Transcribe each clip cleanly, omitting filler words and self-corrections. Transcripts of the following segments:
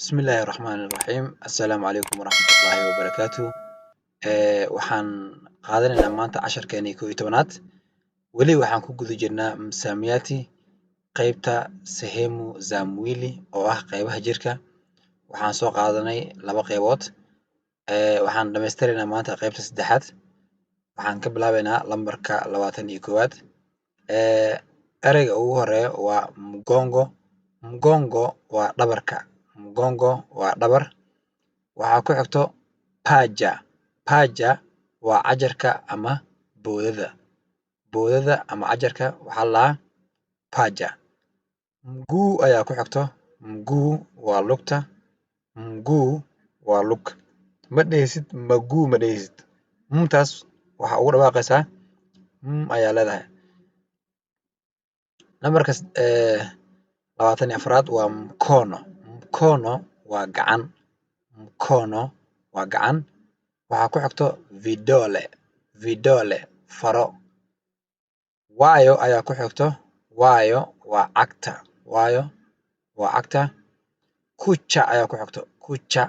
Bismillaahi Raxmaani Raxiim. Assalaamu calaykum waraxmatullaahi wabarakaatu. Waxaan qaadanaynaa maanta casharkeenii 11aad. Weli waxaan ku guda jirnaa msamiati, qeybta sehemu za mwili oo ah qeybaha jirka. Waxaan soo qaadanay laba qeybood. Waxaan dhamaystiraynaa maanta qeybta saddexaad. Waxaan ka bilaabaynaa lambarka 21aad. Ereyga ugu horeeya waa mgongo. Mgongo waa dhabarka. Mgongo waa dhabar. Waxaa ku xigto paja. Paja waa cajarka ama boodada. Boodada ama cajarka waxaa la dhahaa paja. Mguu ayaa ku xigto. Mguu waa lugta. Mguu waa lug. Ma dhehaysid maguu, ma dhehaysid. Mtaas waxaa ugu dhawaaqaysaa m ayaa leedahay. Lambarka 24aad waa mkono. Mkono waa gacan. Mkono waa gacan. Waxaa ku xigto vidole. Vidole, faro. Wayo ayaa ku xigto. Wayo waa cagta. Wayo waa cagta. Kucha ayaa ku xigto. Kucha.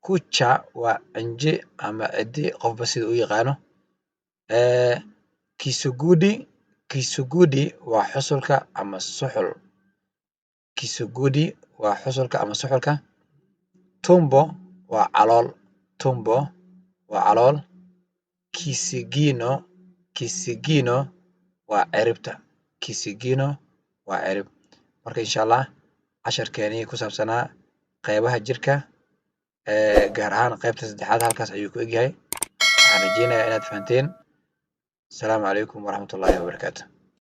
Kucha waa cinji ama cidi, qofba sida u yaqaano. Kisugudi. Kisugudi waa xusulka ama suxul. Kisugudi waa xusulka ama suxulka. Tumbo waa calool. Tumbo waa calool. Kisigino. Kisigino waa ciribta. Kisigino waa cirib. Marka insha Allah casharkeenii ku saabsanaa qeybaha jirka, gaar ahaan qeybta saddexaad, halkaas ayuu ku egyahay. Waxaan rajeynayaa inaad fahanteen. Asalaamu calaykum waraxmatullaahi wabarakaatu.